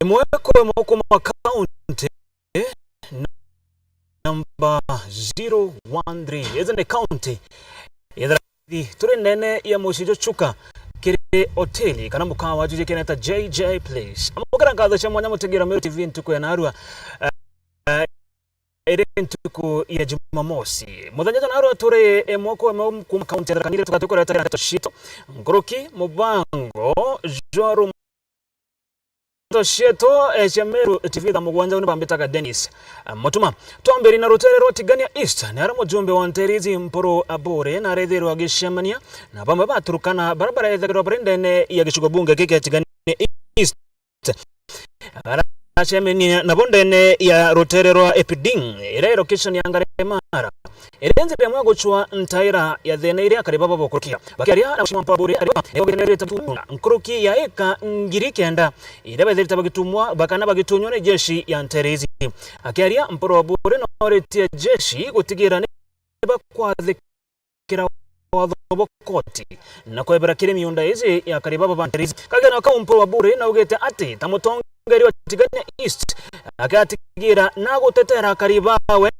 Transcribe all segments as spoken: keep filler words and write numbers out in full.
Imwe kwa imwe kuma kaunti namba zero one three. Iji ni kaunti ya Tharaka Nithi. Turi ndene ya mucii jwa Chuka kiri hoteli kana mukawa jujikene ta J J Place. Amukira nkatho cia mwanya mutegera Meru T V ntuku ya narua. Eh, iri ntuku ya Jumamosi. Muthenya jwa narua turi imwe kwa imwe kuma kaunti ya Tharaka Nithi, tukatukureta ndeto cietu. Nkuruki mubango jwa rum- ndeto cietu, eh, cia Meru T V thaa mugwanja, uni bambitaga Dennis, eh, Mutuma. Twambiri na rutere rwa Tigania East, ni aria mujumbe wa Nterizi Mpuru Aburi na arethirwa agicemania na bamwe ba Turkana baria barethagirwa bari ndene ya gicigo bunge giki kia Tigania East. Aracemenie nabo ndene ya rutere rwa Epiding, iria i location ya Ngaremara, iria nzira imwe ya gucwa ntaira ya thina iria akari baba bokurukia. Bakiaria na Mheshimiwa Mpuru Aburi, akari baba ni bagikenere ta tuna nkuruki ya eka ngiri kenda iria bethirite bagitumwa bakana bagitunywa ni jeshi ya Nterizi. Akiaria, Mpuru Aburi noritie jeshi gutigira ni bakwathi- kira watho bwa koti na kwebera kiri miunda iji ya akari baba ba Nterizi. Kageno kau Mpuru Aburi naugite ati ta mutongeria wa Tigania East, agatigira na gutetera akari bawe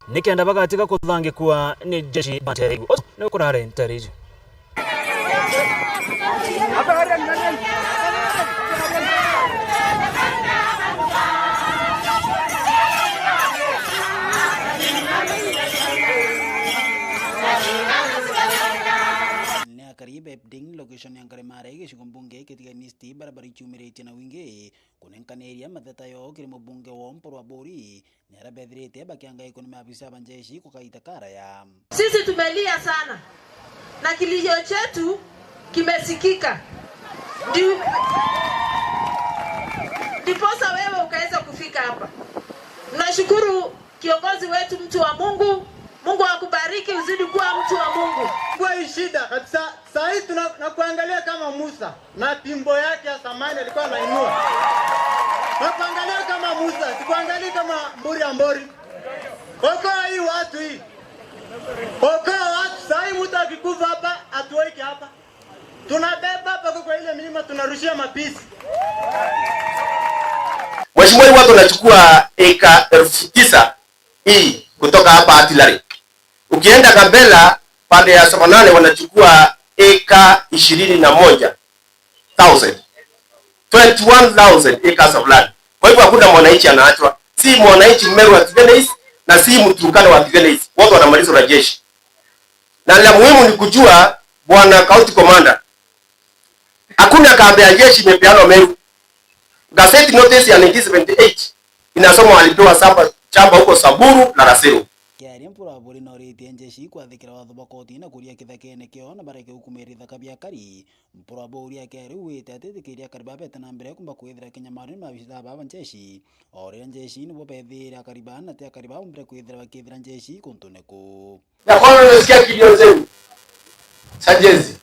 nikenda bagatiga kuthangikua ni jeshi ba Nterizi. Ucio ni ukurare Nterizi. Ni akari ba Epiding, location ya Ngaremara, gicigo mbunge kia Tigania East, baria barikiumiritie na wingi kunenkaniria matheta yoo kiri mubunge woo Mpuru Aburi, ni aria bethirite bakiangaikwa ni maafisa ba njeshi kwa kaita karaya. Sisi tumelia sana na kilio chetu kimesikika. Ndi-, ndiposa wewe ukaweza kufika hapa. Tunashukuru kiongozi wetu, mtu wa Mungu. Mungu akubariki, uzidi kuwa mtu wa Mungu. Kwa hii shida kabisa, saa hii tuna-, nakuangalia kama Musa na fimbo yake ya zamani alikuwa anainua. Nakuangalia kama Musa, sikuangalii kama Mburi ya Mbori. Okoa hii watu hii. Okoa watu, saa hii mtu akikufa hapa, hatuweki hapa. Tunabeba hapa kwa ile milima, tunarushia mapisi. Mheshimiwa, watu wanachukua eka elfu tisa hii kutoka hapa Artillery. Ukienda Gambela, pande ya Savanane, wanachukua eka ishirini na moja thousand. Twenty-one thousand acres of land. Kwa hivyo hakuna mwananchi anaachwa. Si mwananchi Mmeru wa Tigania East na si Mturkana wa Tigania East. Wote wanamalizwa na jeshi. Na la muhimu ni kujua, Bwana County Commander, hakuna kambi ya jeshi imepeanwa Meru. Gazette notice ya nineteen seventy-eight inasoma walipewa shamba, shamba huko Samburu na Gaseru. Kiaria, Mpuru Aburi noritie njeshi kwathikira watho bwa koti na kuria kithakene kio na bareke gukumira ithaka bia akari. Mpuru Aburi akiaria, augite ati itikiria akari baa bete na mbere kumba kwithira kinyamaro ni maabithaa baa ba njeshi. O riria njeshi nibo bethiire akari baa, na ti akari baa bombire kwithira bakithira njeshi kuntune kuu. Na kwamba nimesikia kilio zenu za Gen Z.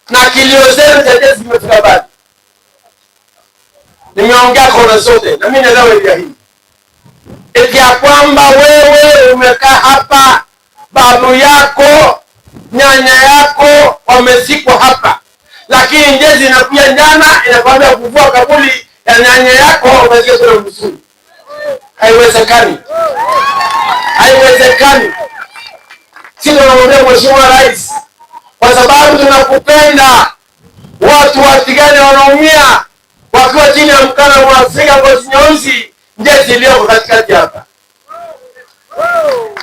Na kilio zenu za Gen Z zimefika mbali. Nimeongea kona zote, na mimi naelewa area hii. Eti ya kwamba wewe umekaa hapa, babu yako, nyanya yako wamezikwa hapa. Lakini Gen Z inakuja jana, inakwambia kuvua kaburi ya nyanya yako, umezikia kule mzuri. Haiwezekani. Haiwezekani. Sisi tunamwambia Mheshimiwa Rais, kwa sababu tunakupenda, watu wa Tigania wanaumia wakiwa chini ya mkanda wa Afrika Ngozi Nyeusi, Gen Z iliyoko katikati hapa.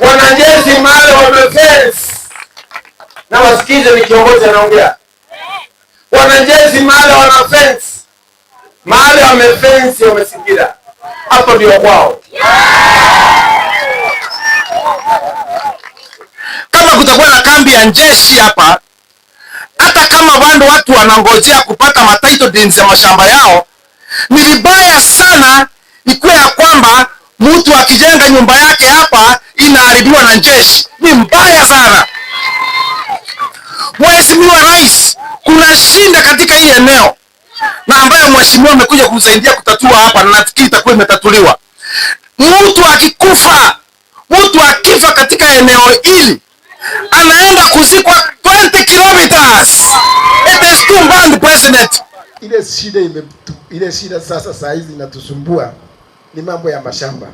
Wanajeshi mahali wamefence, na wasikize ni kiongozi anaongea. Wanajeshi mahali wana fence, mahali wamefence, wamezingira, hapo ndio kwao. Kama kutakuwa na kambi ya jeshi hapa, hata kama bado watu wanangojea kupata ma title deeds ya mashamba yao, ni vibaya sana ikuwe ya kwamba mtu akijenga nyumba yake hapa inaharibiwa na jeshi. Ni mbaya sana. Mheshimiwa Rais, kuna shida katika hii eneo na ambayo mheshimiwa amekuja kumsaidia kutatua hapa, na nafikiri itakuwa imetatuliwa. Mtu akikufa, mtu akifa katika eneo hili, anaenda kuzikwa twenty kilometers. It is too bad, President. Ile shida imetu-, Ile shida sasa saa hizi inatusumbua ni mambo ya mashamba.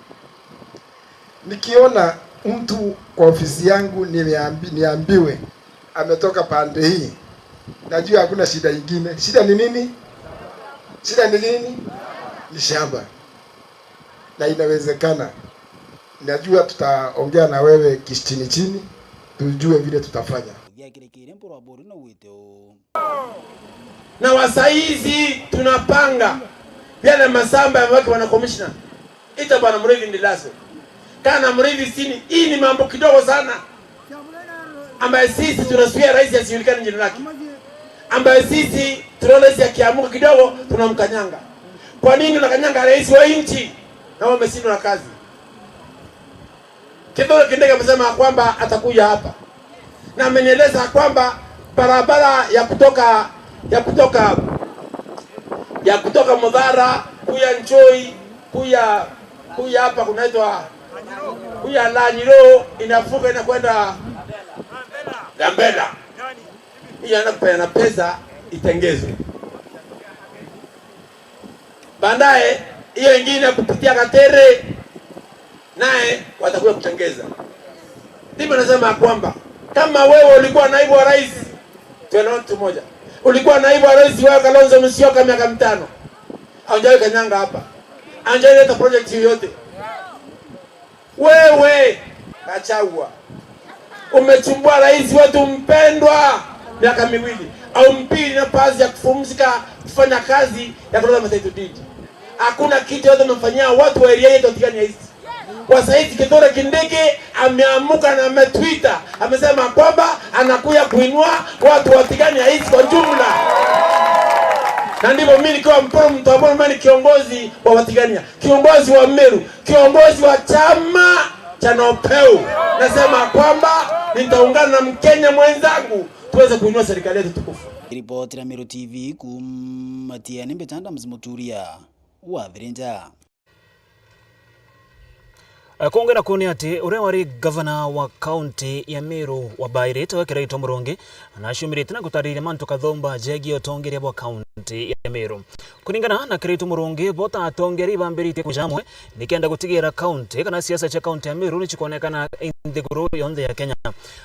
Nikiona mtu kwa ofisi yangu niambi-, niambiwe ametoka pande hii, najua hakuna shida ingine. Shida ni nini? Shida ni nini? Ni shamba. Na inawezekana, najua tutaongea na wewe kichini chini, tujue vile tutafanya. Uthiakirekire mpurwa buri na wite uu. Na wa saizi tunapanga yale masamba yamebaki, bwana commissioner. Ita bwana Muriithi ndilazo. Kana Muriithi sini, hii ni mambo kidogo sana ambaye sisi tunazuia rais asijulikane jina lake, ambaye sisi tunaona rais akiamuka kidogo tunamkanyanga. Kwa nini unakanyanga rais wa nchi na wewe umeshindwa na kazi? Kithure Kindiki amesema ya kwamba atakuja hapa na amenieleza kwamba barabara ya kutoka ya kutoka ya kutoka Mudhara kuya Njoi kuya kuya hapa kunaitwa kuya Lanyiro inavuka inakwenda Gambela, hiyo anaenda kupeana pesa itengezwe. Baadaye hiyo ingine kupitia Gatere naye watakuja kutengeza. Ndivyo nasema ya kwamba kama wewe ulikuwa naibu wa rais, tuelewane kitu moja. Ulikuwa naibu wa rais wewe Kalonzo Musyoka miaka mitano. Haujawahi kanyanga hapa. Haujawahi leta project yoyote. Wewe Gachagua umechumbua rais wetu mpendwa miaka miwili, au mpili nafasi ya kupumzika, kufanya kazi ya kuleta ma title deed. Hakuna kitu yote umefanyia watu wa area yetu Tigania East. Kwa saizi Kithure Kindiki ameamuka na ametwita, amesema kwamba anakuja kuinua watu wa Tigania East kwa jumla. Na ndivyo mimi nikiwa Mpuru Mtwabona, mimi ni kiongozi wa Watigania, kiongozi wa Meru, kiongozi wa chama cha NOPEU, nasema kwamba nitaungana na Mkenya mwenzangu tuweze kuinua serikali yetu tukufu. Ripoti ya Meru T V kuuma Tiani, Mbeta Adams Muturia wa Thirinja. Kungi na kuni ati uria wari gavana wa kaunti ya Meru wa Bairite we Kiraitu Murungi naciumirite na gutariria mantu kathumba jegii utongeria bwa kaunti ya Meru. Kuringana na Kiraitu Murungi, bo ta atongeria ibambiritie kuja amwe nikenda gutigira kaunti kana siasa cia kaunti ya Meru ni cikwonekana nthiguru yonthe ya Kenya.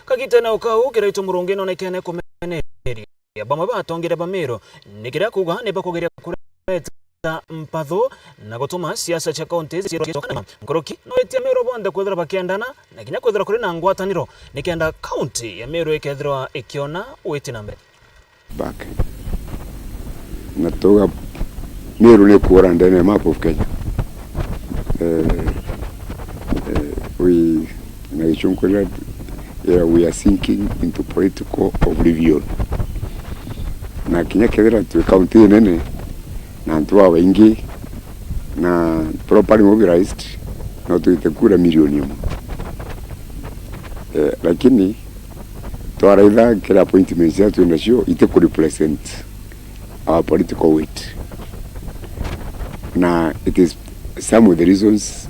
Kagitene o kau, Kiraitu Murungi nonekene kumeneria bamwe ba atongeria ba Meru ni kiria kuga ni bakugeria kureta mpatho na gutuma siasa cia kaunti cicokana. Nkuruki no itie Meru bonthe kwithirwa bakiendana na kinya kwithirwa kuri na ngwataniro nikenda kaunti ya Meru ikethirwa ikiona witi na mbere. Back. Na tuga Meru ni kuura ndene ya map of Kenya. Eh, eh, we, na Gichunku ira, ira, we are sinking into political oblivion. Na kinya kethira twi kaunti inene na antu babaingi na properly mobilized, no twite kura milioni imwe. Eh, lakini twaraitha kira appointments iria twi nacio iti ku represent our political weight. Na it is some of the reasons,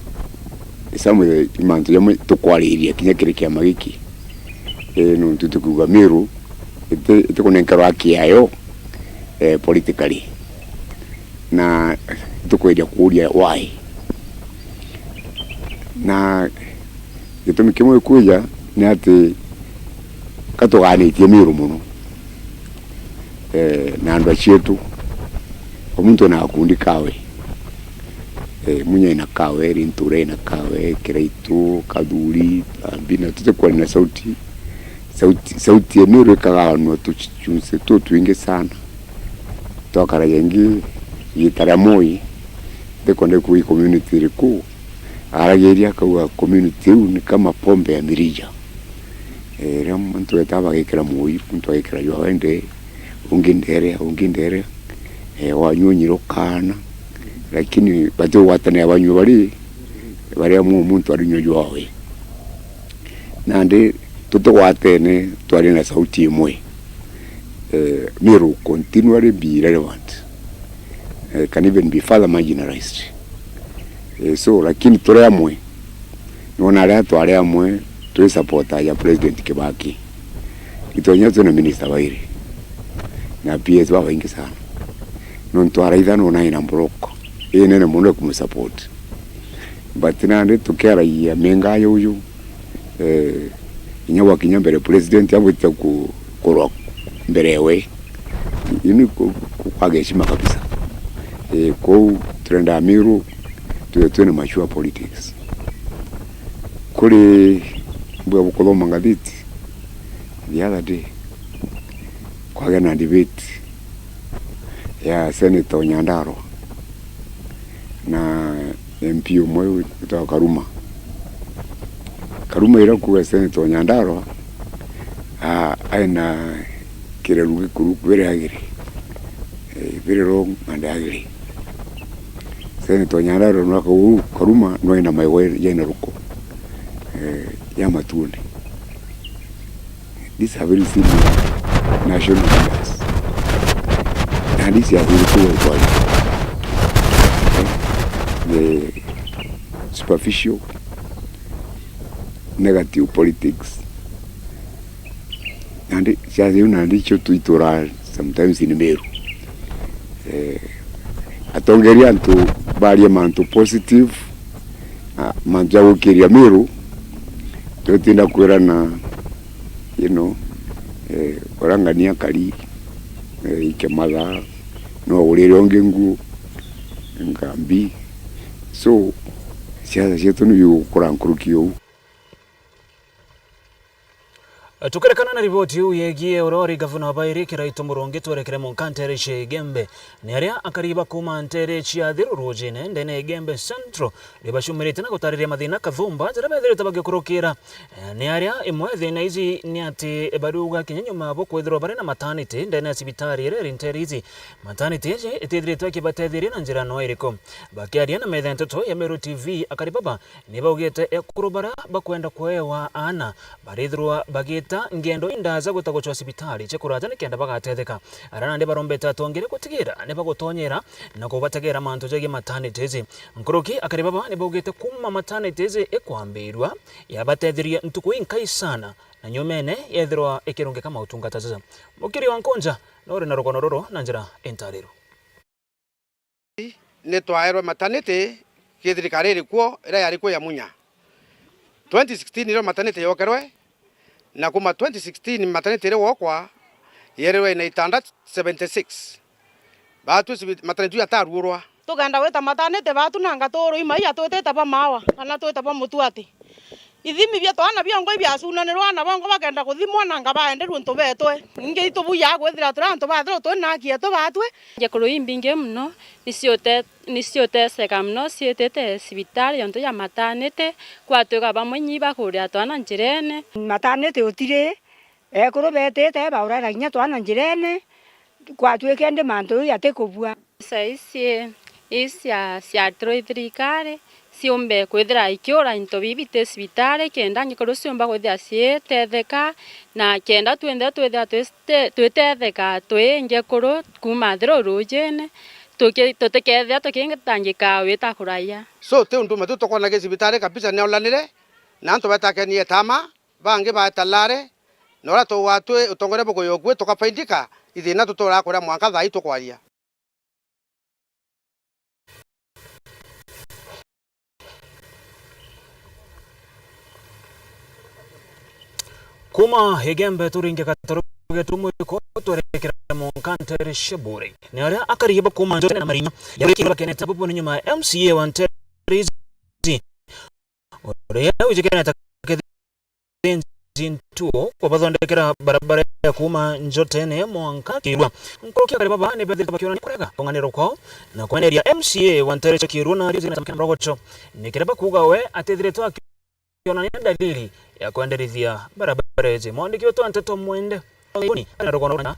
some of the mantu jamwe tukwariria kinya kiri kiama giki. Eh, nontu tukiuga Meru, iti, itikunenkerwa haki yayo, eh, politically. Na tukwendia kuuria why. Na gitumi kimwe kwija ni ati katuganitie Meru mono, eh, na andu acietu. O muntu ena gakundi kawe. Eh, Munya ina kawe, Lintura ina kawe, Kiraitu, Kathuri, Ambi, na tutikwaria na sauti. Sauti, sauti ya Meru ikagaanua tuchunse tutwingi sana. Twakaragia ingi igita ria Moi, ndikwenda kuuga i community iriku, aragiria akauga community iu ni kama pombe ya mirija. Eh, riria muntu weta bagikira Moi, muntu agikira jwawe nde, ungi nderia, ungi nderia, eh, wanyua unyirukana, lakini batigwatanira banyua bari, baria mu-, muntu arinyua jwawe. Nandi tutigwatene twari na sauti imwe. Eh, Meru continually be irrelevant. Eh, can even be further marginalized. Eh, so, lakini turi amwe, nona aria twari amwe, turi supporter ya President Kibaki. Itwenya twina minister bairi, na P S babaingi sana. Nontu araitha no naina mburoko inene mono ya kumusupport. But nandi tukiaragia menga yuyu, eh, inya gwakinya mbere president abwite ku-, kurwa mbere we. Ini ku-, ku-, kwaga heshima kabisa. Eh, kou turenda Amiru tuwe twina mature politics. Kuri mbua bukuthoma ngathiti the other day, kwagia na debate ya Senator Nyandarua na M P umwe witagwa Karuma. Karuma ira kuuga Senator Nyandarua, ah, aina kireru gikuru very ugly, eh, very wrong and ugly. Senator Nyandarua no akauga uu Karuma no aina maiwa jaina ruko, eh, ya matuone. These are very serious national leaders. Na these are very poor quality. Eh, the superficial, negative politics. Nandi, siasa iu nandi icio tuitura sometimes in Meru. Eh, atongeria antu barie mantu positive, ah, mantu ja gukiria Meru, tutinda kwirana, you know, eh, uria ng'ania kari, eh, ike mathaa, no ugurire ungi nguo, nkambi. So, siasa cietu ni bigukura nkuruki uu. Tukirekana na riboti iu yegie uria wari gavana wa bairi Kiraitu Murungi, twerekere mwanka nteere cia Igembe. Ni aria akari ba kuuma nteere cia Thiru Rujine, ndene ya Igembe Central, ni bacumirite na gutariria mathina kathumba jaria bethirite bagikurukira. Eh, ni aria imwe thina iji ni ati bariuga kinya nyuma bo kwithirwa bari na maternity ndene ya cibitari iria iri nteere iji, maternity iji itithiritwe ikibatetheria na njira no iriku. Bakiaria na metha ya nteto ya Meru T V, akari baba ni baugite ekuru baria bakwenda kuewa aana barithirwa bagita ngendo indaja gwita gucwa cibitari cia kuraja nikenda bagatetheka. Aria nandi barombete atongeria gutigira ni bagutonyera na kubategera mantu jegie maternity iji. Nkuruki akari baba ni baugite kuuma maternity iji ikwambirua, yabatetherie ntuku inkai sana, na nyumene yethirwa ikirungika mautungata jaja. Mukiri wa Nkunja no uri na rugono ruru na njira intariru. Ni twaerwe maternity ki thirikari iri kuo, iria yari kuo ya Munya. Twenty sixteen irio maternity yokerwe, na kuma twenty sixteen maternity iri gwokwa, yererwe ina itanda seventy six. Baatwi sibi-, maternity jataruurwa. Tukenda gwita maternity baatu nanga tuuru imaiya twitite ba maawa, kana twite ba mutuati. Ithimi bia twana biongwa ibiacunanirwa, aana bongwa bakenda kuthimwa nanga baenderua untu beetwe. Ningi itubuiaa kwithira turi antu bathirwa turi na haki yeetu baatwi. Ngekuru imbingi mono, ni ciute-, ni ciuteseka mono, ciitite cibitari yontu ya maternity, kwatwika bamwe inya ibakuria twana njirene. Maternity utiri, ekuru beetite baurara kinya twana njirene, kwatwika indi mantu jau jatikubua. Mbeca ici ii cia, ciatirwe i thirikari, ciumbe kwithira ikiura into bibi ti cibitari, kenda ngikuru ciumba kwithira ciitetheka, na kenda twinthe twithira twite-, twitetheka twi ngikuru kuuma thiro rujine, tuki-, tutikethira tukingitangika wita kuraia. So, ti untu matu tukwona ki cibitari kabisa ni aulanire, na antu betakenie tama, bangi baeta lare, na uria tugwatwi utongoria bukuyukwi tukafaidika, ithina tuturaa kuria mwanka thaa ii tukwaria. Kuuma Igembe turinge gataru getu mwiko, twerekera mwanka nteere cia Buuri. Ni aria akari ba kuuma Njotene na Marinya ya Rurikiri bakenete bubu ni nyuma ya M C A wa nteere ici, uria wijikene ta Kithinji Ntuo, kubathondekera barabara ya kuuma Njotene mwanka Kirua. Nkuruki akari baba ni bethirite bakiona ni kurega kung'anirwa kwao na kweneria M C A wa nteere cia Kirua na Rio Jane Mrogocho. Ni kiria bakuuga we atithiritwe akionania dalili ya kwenderithia barabara iji. Mwandiki wetu wa nteto Mwende Ibuni ari na rugono runa.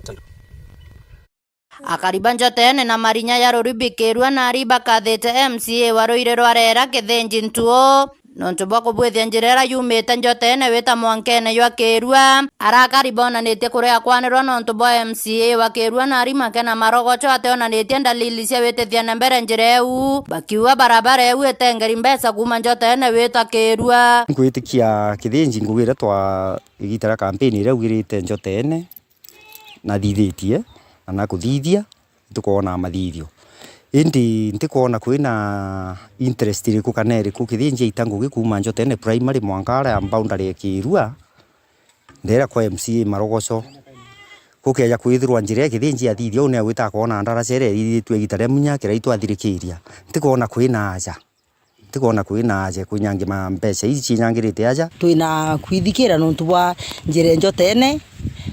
Akari ba Njotene na Marinya ya Ruribi Kirua nari bakathite M C A wa ruiri rwa Rera Kithinji Ntuo nontu bwa kubwithia njira iria yumite Njotene wita mwankene jwa Kirua. Arakari bonanitie kurega kwanirwa nontu bwa M C A wa Kirua nari Makena Marogocho ationanitie ndalili cia witithia na mbere njira iu, bakiuga barabara iu itengeri mbeca kuuma Njotene wita Kirua. Nkwitikia Kithinji ngugi iria twa igita ria kampeni iria augirite Njotene, nathithitie na nakuthithia, Ntikwona mathithio. Indi ntikwona kwina interest iriku kana iriku Kithinji aita ngugi kuuma Njotene Primary mwanka aria boundary ya Kirua, ndera kwa M C A Marogoco. Gukeja kwithirwa njira ya Kithinji athithia, uu niagwita akoona ndaraca iria ithithitue igita ria munya kiria itwathirikiria. Ntikwona kwina aja. Ntikwona kwina aja kwinyangima mbeca iji cinyangirite aja. Twina kwithikira nontu bwa njira Njotene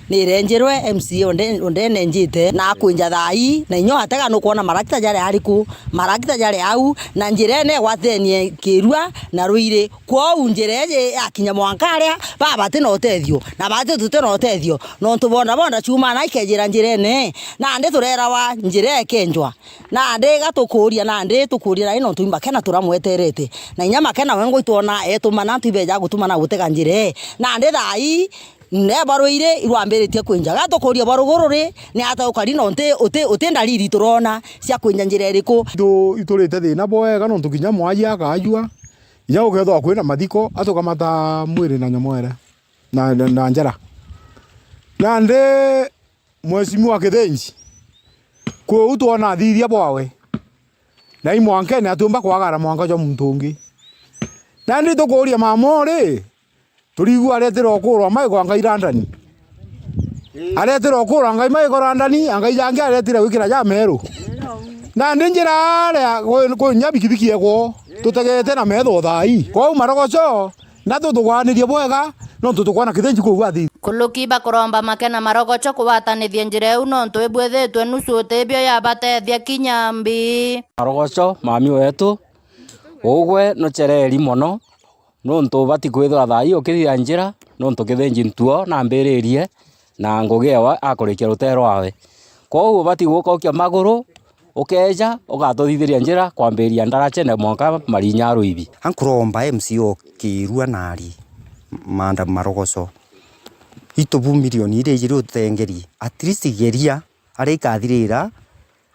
ni irenjerwe, M C A onde-, ondenenjite na akwinja thaa ii, na inya watega nukwona marakita jari ariku, marakita jari au, na njira ene igwatenie Kirua na Ruiri. Kwou njira iji yakinya mwanka aria baba bati na utethio, na bati tuti na utethio, nontu bonda bonda ciumaa na ikejira njira ene, nandi turerawa njira ikenjwa. Nandi gatukuria, nandi tukuria nai nontu imbakena turamweterete. Na inya makena we ngwitwona etumana antu ibeja gutumana gutega njira ee. Nandi thaa ii, ne bwa Ruiri irwambiritie kwinja. Gatukuria bwa ruguru ri, ni ata ukari na uti, uti, uti ndariri turona cia kwinja njira iriku? Ndu iturite thina bwega nontu kinya mwajia akajua, inya gukethwa kwina mathiko, atukamata mwiri na nyomwere na, na, na njara. Nandi Mheshimiwa Kithinji, kuu twona athithia bwawe, na i mwankene atiumba kwagara mwanka jwa muntu ungi. Nandi tukuuria mama uri, turigua aretire ukurwa maiko angai randani. Aretire ukurwa angai maiko randani, angai jangi aretire gwikira ja meru. Nandi njira aria kwi-, kwi nya bikibiki egwo, tutegete na metho thaa ii. Kwou Marogoco, na tutugwanirie bwega, nontu tukwona Kithinji kuu athi. Nkuruki bakuromba makena Marogoco kugwatanithia njira iu, nontu ibwithitwe nusu utibio yabatethia kinya mbi. Marogoco, mami wetu, ugwe nucereri mono, nontu ubati kwithirwa thaa ii ukithithia njira, nontu Kithinji ntuo nambiririe, na ngugi ewe akurikia rutere rwawe. Kwou ubati guka ukia maguru, ukeja, ugatuthithiria njira kwambiria Ndarachene mwanka Marinya Ruibi. Ankuromba M C O Kirua nari, Madam Marogoco, itubu milioni iria ijiri utengeri, at least geria aria ikathirira,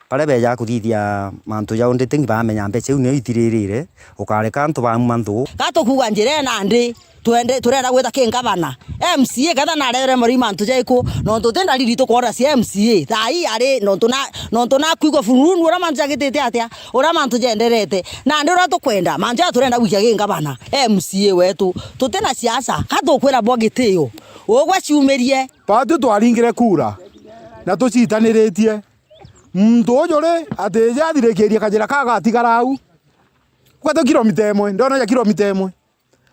baria bejaga kuthithia mantu jau nditi ngi bamenya mbeca iu nio ithiririre, ukareka antu bauma nthu. Gatukuuga njira ii nandi, twende, turenda gwita ki ngavana. M C A ketha narere mori mantu jaiku, nontu ti ndariri tukwona cia M C A. Thaa ii ari, nontu na, nontu nakwigua furundu uria mantu jagitite atia, uria mantu jenderete. Nandi uria tukwenda, mantu jaa turenda gwikia ki ngavana, M C A wetu. Tuti na siasa, ka tukwira bwa gitio. Ugwe ciumirie. Batu twaringire kura, na tucitaniritie. Muntu uju ri, atije athirikirie kajira ka gatigara au. Gwetu kilomita imwe, ndona ja kilomita imwe.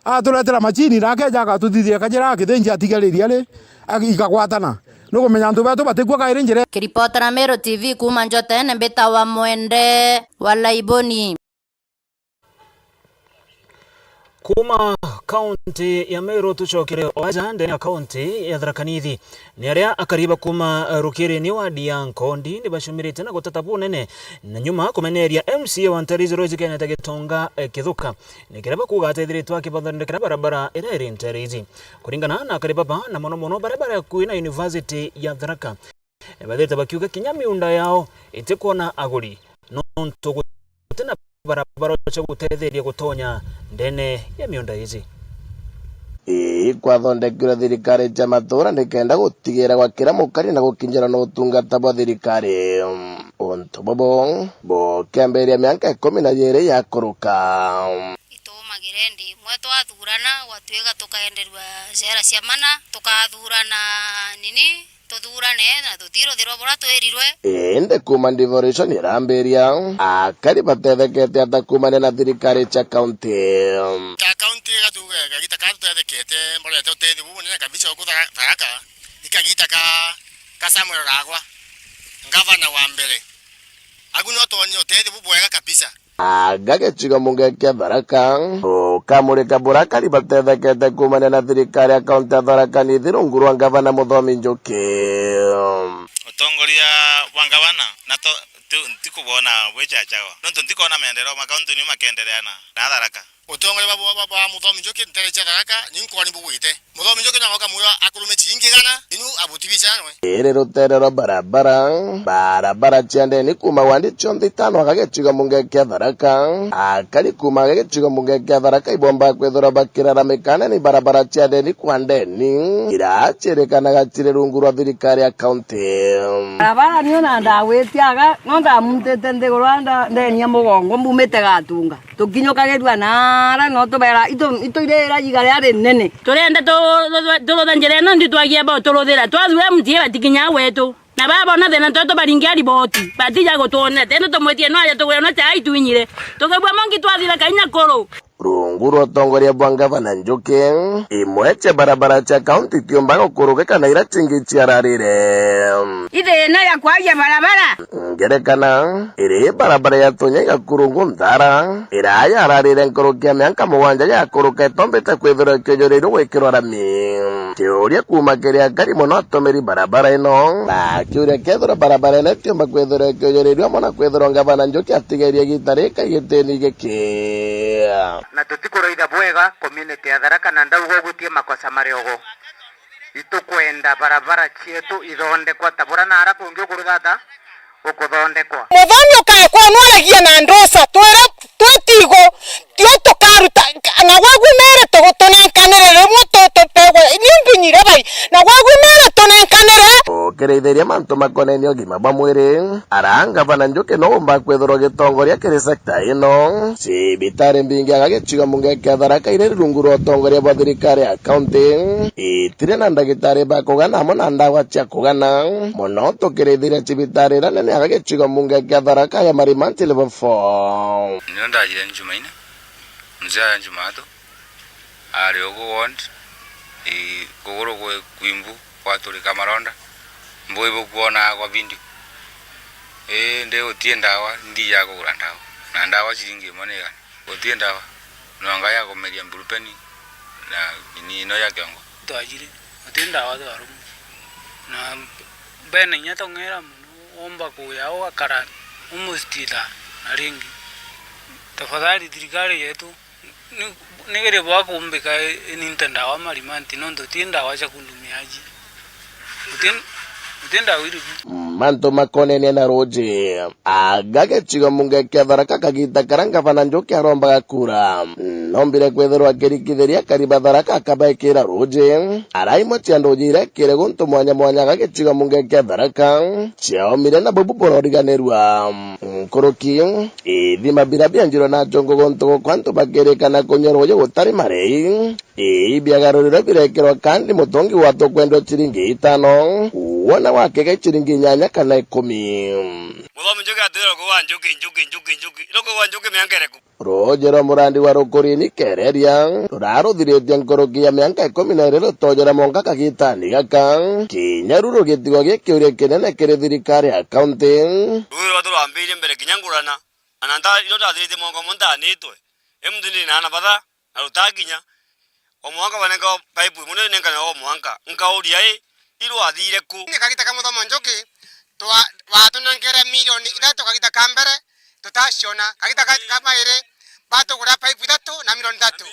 Aturetera macini na akeja agatuthithia kajira Kithinji atigariria ri, ag-, ikagwatana. Nukumenya antu betu batikua kairi njira. Kiripotera Meru T V kuuma Njotene, mbitawa Mwende wa Laiboni. Kuuma kaunti ya Meru tucokere o aja ndene ya kaunti ya Tharaka Nithi. Ni aria akari ba kuuma rukiri-ini wadi ya Nkondi ni bacumirite na guteta bunene na nyuma kumeneria M C A wa Ntereiji Rose Kenneth Gitonga, eh, Kithuka. Ni kiria bakuuga atethiritwe akibathondekera barabara iria iri Ntereiji. Kuringana na akari baba, na mono mono baria bari akui na University ya Tharaka, bathirite bakiuga kinya miunda yao itikwona aguri, nontu guti na barabara cia gutetheria gutonya ndene ya miunda iji. Ii kwathondekirwe thirikari cia matura nikenda gutigira gwa kira mukari na gukinyirwa na utungata bwa thirikari. Untu bubu bukiambiria mianka ikumi na yiri ya kuruka. Ituumagire ndi imwe twathurana, gwatuika tukaenderua cera cia mana, tukathurana nini, tuthurane na tutiruthirwa buria twirirwe. Indi kuuma devolution irambiria, akari batethekete ata kuumania na thirikari cia kaunti? Ka kaunti gatuuga kagita kaa tutethekete, mborete utethio bubunene kabisa uku Tha-, Tharaka, ni kagita ka, ka Samuel Ragwa, ngavana wa mbere. Agu no twonire utethio bubwega kabisa. Aga gicigo mbunge kia Tharaka, ukamurika buria akari batethekete kuumania na thirikari ya kaunti ya Tharaka Nithi rungu rwa ngavana Muthomi Njuki. Utongoria bwa ngavana na to-, tu-, ntikubona bwichachawa. Nontu ntikona maendeleo ma kaunti niu makendereana na Tharaka. Utongoria bwa, bwa, bwa, bwa Muthomi Njuki ntere cia Tharaka, ni nkwoni bugwite. Muthomi Njuki no akamwira akurume ciringi igana, inu Abu ti bicha nwe. Iri rutere rwa barabara, barabara cia ndeni kuuma wandi cionthe itano aga gicigo mbunge kia Tharaka. Akari kuuma aga gicigo mbunge kia Tharaka ibomba kwithirwa bakiraramikana ni barabara cia ndeni kwa ndeni, iria ciirikanaga ciri rungu rwa thirikari ya kaunti. Barabara niyo na ndagwitiaga, no ndamuntite nthiguru ya nda-, ndeni ya mugongo, mbumite Gatunga. Tukinyukagirua naara no tubera, itu, itu irira iga riria rinene. Turenda tu-, tu-, turutha njira ino ndi twagia bo turuthira. Twathura M C A batikinya gwetu. Na babona thina twetu baringia riboti. Batija gutwonera. Tene tumwitie no aja tugwira no chai twinyire. Tukibua mongi twathira kainya kuru. Rungu rwa utongoria bwa ngavana Njuki, imwe cia barabara cia kaunti itiumba gukurukika na iria cingi ciararire. Ithina ya kwagia barabara. Ngerekana, iri barabara ya Tunya igakurungu Nthara, iria yararire nkuruki ya mianka mugwanja yakuruka itombite kwithirwa ikiujurirue gwikirwa rami. Kiuria kuuma kiri akari mono atumiri barabara ino, bakiuria kethirwa barabara ino itiumba kwithirwa ikiujurirua amwe na kwithirwa ngavana Njuki atigerie igita rika igitini giki. Na tutikuraitha bwega community ya Tharaka na ndauga ugutie makosa mariogo. Itukwenda barabara cietu ithondekwa ta bura naara kungi ukuru thata ukuthondekwa. Muthomi ukaya kwenu aragia na ndosa, twira twitigo, tio tukaruta, na gwagumire tugu-, tunenkanire rimwe tu-, tupegwe, ni mbinyire bai, na gwagumire tunenkanire. Ukirithiria mantu makonenie ugima bwa mwiri, ara ngavana Njuki no umba kwithirwa gitongoria kiri sekta ino. Cibitari mbingi aga gicigo mbunge kia Tharaka iri rungu rwa utongoria bwa thirikari ya kaunti, itiri na ndagitari ba kugana amwe na ndawa cia kugana. Mono tukirithiria cibitari iria nene aga gicigo mbunge kia Tharaka ya Marimanti Level four. Nio ndajire Njumaine, mzee ya Njumatatu, ari ugu ward, i, kuguru gwi kwimbu, gwaturika maronda, mbui bukwona kwa video. Ii, ndi gutie ndawa, ndija kugura ndawa. Na ndawa ciringi imwe ni igana. Gutie ndawa. Nonga ya kumeria mburupeni na ini ino ya kiongo. Twajire, guti ndawa twarumwa. Na bene inya tong'era mono, womba kuya ugakara almost ithaa na ringi. Tafadhali thirikari yetu, ni, ni giri bwa kumbika i-, ininte ndawa Marimanti, nontu ti ndawa cia kundumia aji. Guti, guti ndawa iri bu. Mantu makonenie na ruji. Aga gicigo mbunge kia Tharaka kagita karia ngavana Njuki arombaga kura, nombire kwithirwa akirikithiria akari ba Tharaka akabekira ruji. Ara imwe cia nduji iria ikire guntu mwanya mwanya aga gicigo mbunge kia Tharaka ciaumire na bubu buroriganirua. Nkuruki, ithima biria bienjirwe na chongo guntu gukwa antu bakirikana kunyua ruji gutari marei. Ii biagarurirwe birekirwa kandi mutungi wa tukwendwa ciringi itano, wona wakega ciringi inyanya kana ikumi. Muthomi Njuki atwira rukugu wa Njuki, Njuki, Njuki, Njuki. Rukugu wa Njuki mianka iriku? Ruji rwa murandi wa Rukurini Kereria ruraruthiritie nkuruki ya mianka ikumi na iri rutojera mwanka kagitani gaka. Kinya ru rugitigo gi kiuria kinene kiri thirikari ya kaunti. Ruji rwatu rwambirie mbere kinya ngurana, na nta-, iro ndathiritie mwanka umwe ntanitwe. I muntu ndinaana batha, na rutakinya. O mwanka banenka paipu imwe, niyo nenkana o mwanka. Nkauria, i, irwathire ku? Ni kagita ka Muthomi Njuki, twa-, batunenkere milioni ithatu kagita ka mbere, tutaciona. Kagita ka, ka mairi, batugura paipu ithatu na milioni ithatu.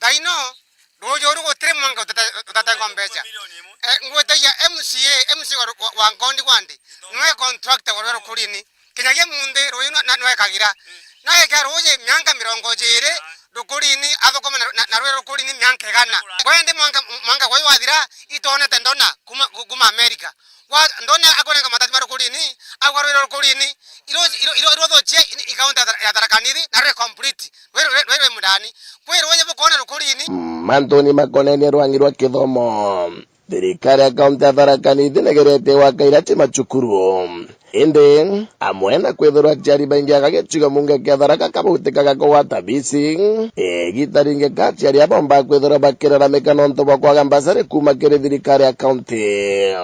Thaino, ruji uru gutiri mwanka utata-, utatengwa mbeca. Eh, ngwitagia M C A, M C A wa, wa, wa Ngondi Gwandi, nwe contractor wa rwero Rukurini. Kinyagia munthi ruuji nwe-, na-, nwekagira. Nwekira ruuji mianka mirongo jiiri rukurini, athukuma na, na, na rwi rukurini mianka igana. Kwendi mwanka, mwanka gwe wathira, itonete ndona kuma, ku-, kuma America. Wa, ndona akunenka matati ma rukurini, agwa rwi rukurini, iru-, iru-, iru-, iruthuchie i-, i county ya Tha-, ya Tharaka Nithi, na rwi complete. Rwi, rwi, rwi, rwi mundani. Kwi ruuji bukona rukurini. Mantuni makonenie rwangi rwa kithomo. Thirikari ya kaunti ya Tharaka Nithi nigeretie gwaka irati macukuru. Indi, amwe na kwithirwa aciari baingi aga gicigo mbunge kia Tharaka kabutikaga kugwata bisi, igita ringi ka aciari aba bomba kwithirwa bakiraramika nontu bwa kwaga mbasari kuuma kiri thirikari ya kaunti.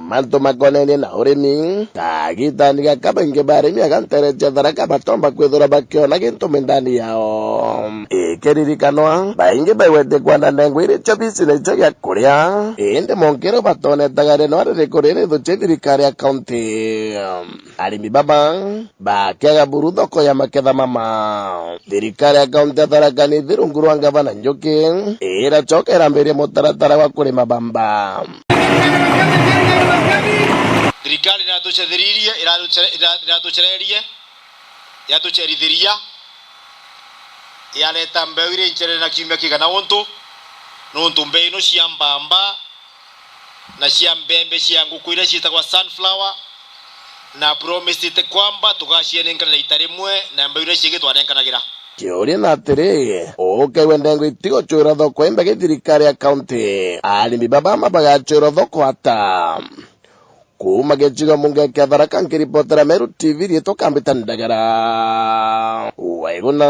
Mantu makonenie na urimi, kagitani gaka baingi ba arimi aga ntere cia Tharaka batomba kwithirwa bakiona gintu mindani yao. Ikiririkanwa, baingi baigwete kwenda ndengwa iri cio bisi na icio gia kuria, indi monkero batonetaga rinwa ririku riri ithuchie thirikari ya kaunti. Arimi baba bakiaga buru thoko ya maketha mama. Thirikari ya kaunti ya Tharaka Nithi rungu rwa ngavana Njuki iracoka irambiria mutaratara wa kurima bamba. Thirikari niratucereririe, iratucere-, ira-, iratucererie, iratucerithiria, yareta mbeu iria incerere na kiumia kigana untu, nuntu mbeu ino cia mbamba na cia mbembe cia nguku iria ciitagwa sunflower, na promisite kwamba tugacienenkanira ita rimwe na mbeu iria cingi twanenkanagira. Kiuria na atiri, ukaigua ndengo itigucwirwa thoko imbega i thirikari ya kaunti, arimi baba ma bagacwirwa thoko ata? Kuuma gicigo mbunge kia Tharaka, nkiripotera Meru T V, riitwa Kambita Ndagara. Waiguna.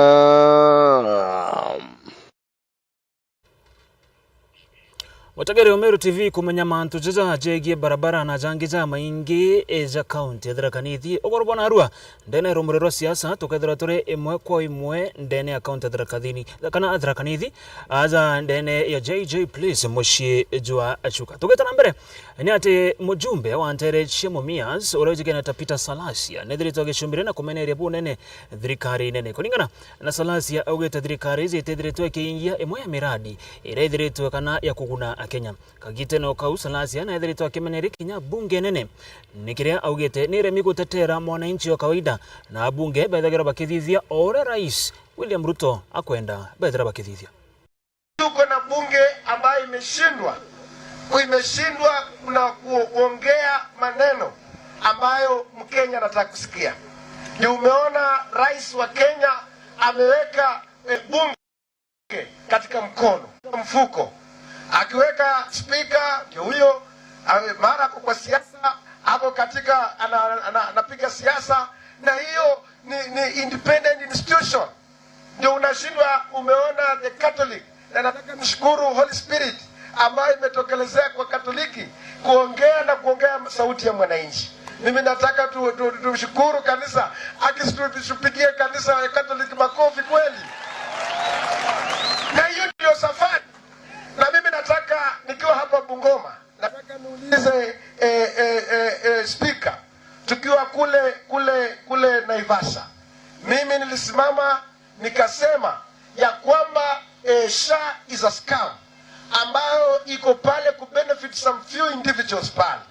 Mutegeri wa Meru T V kumenya mantu jaja jegie barabara na jangi jamaingi, e, ja kaunti ya Tharaka Nithi. Ugoro bwa narua, ndene ya rumuri rwa siasa, tukethirwa turi imwe kwa imwe ndene ya kaunti ya Tharaka Thini, kana Tharaka Nithi, aja ndene ya J J Place, mucii jwa Chuka. Tugita na mbere, ni ati mujumbe wa ntere cia Mumias, uria wijikene ta Peter Salasia, nethiritwe agicumbire na kumeneria bunene thirikari nene. Kuringana na Salasia, augite thirikari iji itithiritwe ikiingia imwe ya miradi iria ithiritwe kana ya kuguna Akenya. Kagitene o kau, Salasia nethiritwe akimeneria kinya bunge nene, ni kiria augite ni iremi gutetera mwananchi wa kawaida, na abunge bethagirwa bakithithia o uria Rais William Ruto akwenda bethira bakithithia. Tuko na bunge ambayo imeshindwa, imeshindwa na kuongea maneno ambayo Mkenya anataka kusikia. Ndio umeona rais wa Kenya ameweka, eh, bunge katika mkono, mfuko. Akiweka spika, ndio huyo, ame-, mara ako kwa siasa, ako katika, ana-, ana-, anapiga siasa, na hiyo ni, ni independent institution. Ndio unashindwa, umeona the Catholic, na nataka nishukuru Holy Spirit ambayo imetokelezea kwa Katoliki kuongea na kuongea sauti ya mwananchi. Mimi nataka tu, tu, tushukuru kanisa, akisitupigie kanisa ya Catholic makofi kweli. Na hiyo ndio safari. Na mimi nataka, nikiwa hapa Bungoma, nataka niulize, eh, eh, eh, eh, speaker, tukiwa kule, kule, kule Naivasha, mimi nilisimama nikasema ya kwamba, eh, SHA is a scam ambayo iko pale ku benefit some few individuals pale.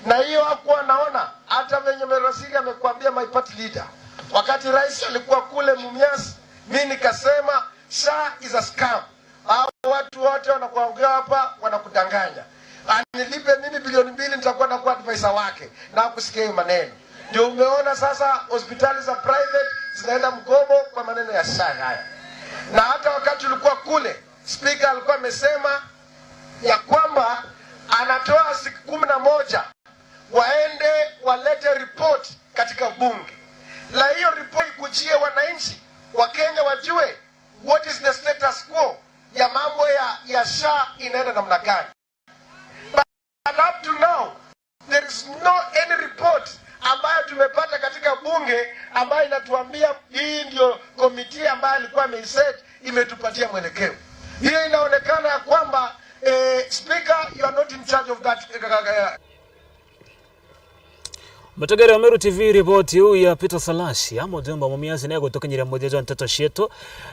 Na hiyo hakuwa naona, hata venye Merasili amekuambia, my party leader, wakati rais alikuwa kule Mumias, mi nikasema SHA is a scam. Hao watu wote wanakuongea hapa wanakudanganya. Anilipe mimi bilioni mbili, nitakuwa nakuwa advisor wake, na kusikia hiyo maneno. Ndio umeona sasa hospitali za private zinaenda mgomo kwa maneno ya SHA haya. Na hata wakati ulikuwa kule, speaker alikuwa amesema ya kwamba anatoa siku kumi na moja waende walete report katika bunge, na hiyo report ikujie wananchi wa Kenya wajue what is the status quo ya mambo ya, ya SHA inaenda namna gani. But up to now, there is no any report ambayo tumepata katika bunge ambayo inatuambia hii ndio committee ambayo alikuwa ameiset imetupatia mwelekeo. Hiyo inaonekana ya kwamba, eh, speaker, you are not in charge of that, eh, Mutegeri wa Meru T V, riboti iu ya Peter Salasia, mujumbe wa Mumias, ni egutukinyira muthia jwa nteto cietu,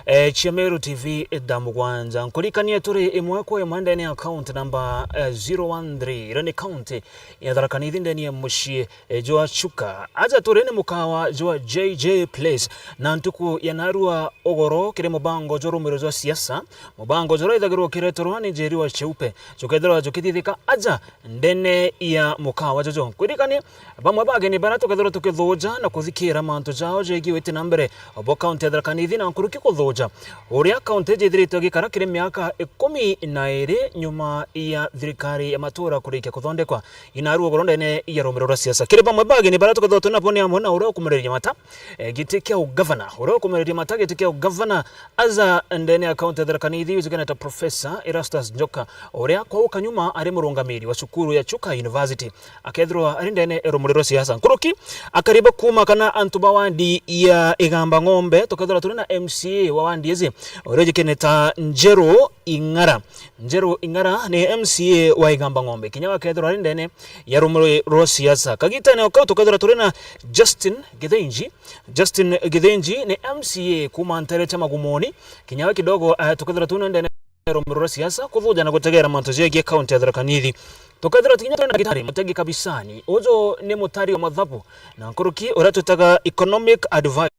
eh, cia Meru T V thaa mugwanja. Nkurikanie turi imwe kwa imwe ndene ya county namba, eh, zero one three, iria ni county ya Tharaka Nithi, ndene ya mucii, eh, jwa Chuka. Aja turi ni mukawa jwa J J Place, na ntuku ya narua ugoro kiri mubango jwa rumiro jwa siasa, mubango juria ithagirwa ukireterwa ni Njeri wa Cheupe, jukethirwa jukithithika aja ndene ya mukawa juju. Kwirikania, bamwe ba ageni baria tukethirwa tukithuja na kuthikira mantu jao jegii witi na mbere bo kaunti ya Tharaka Nithi, na nkuruki kuthuja uria kaunti iji ithiritwe igikara kiri miaka ikumi na iri nyuma ya thirikari ya matura kurikia kuthondekwa. Inaru ugoro ndene ya rumiro rwa siasa. Kiri bamwe ba ageni baria tukethirwa turi nabo ni amwe na uria ukumereria mata, eh, giti kia ugavana, uria ukumereria mata giti kia ugavana aja ndene ya kaunti ya Tharaka Nithi, ujikene ta Professor Erastus Njoka, uria kwa ukanyuma ari murungamiri wa cukuru ya Chuka University, akethirwa ari ndene ya rumuri rwa siasa. Nkuruki, akari ba kuuma kana antu ba wandi ya Igamba Ng'ombe, tukethirwa turi na M C A wa wandi iji, uria ujikene ta Njeru Ing'ara. Njeru Ing'ara ni M C A wa Igamba Ng'ombe, kinya wakethirwa ari ndene ya rumuri rwa siasa. Kagitene o kau tukethirwa turi na Justin Githinji. Justin Githinji ni M C A kuuma ntere cia Magumoni. Kinya we kidogo, eh, tukethirwa tuna ndene ya rumuri rwa siasa, kuthuja na gutegera mantu jegie kaunti ya Tharaka Nithi. Tukethirwa tukinya twina ndagitari Mutegi Kabisani, uju ni mutari wa mathabu na nkuruki uria twitaga economic advisor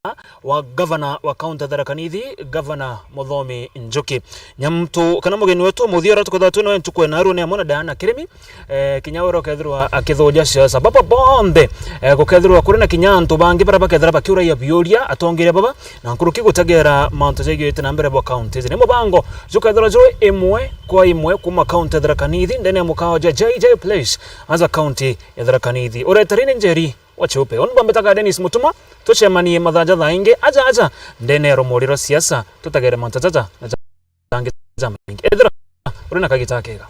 wa governor wa county ya Tharaka Nithi, Governor Muthomi Njuki. Nyamtu kana mugeni wetu muthia uria tukethirwa twina we ntuku ya narua ni amwe na Diana Kirimi, eh, kinya uria ukethirwa akithuja siasa. Baba bonthe, eh, gukethirwa kuri na kinya antu bangi baria bakethira bakiuraia biuria atongeria baba, na nkuruki gutegera mantu jaigiite na mbere bwa counties. Ni mubango jukethirwa juri imwe kwa imwe kuma county ya Tharaka Nithi ndene ya mukao jwa J J Place as a county ya Tharaka Nithi. Uretari ni Njeri wa Chiupe. Uni bambitaga Dennis Mutuma, tucemanie mathaa ja thaa ingi aja aja ndene ya rumuri rwa siasa, tutegere mantu jaja na jangi jamaingi. Ethira uri na kagita kega.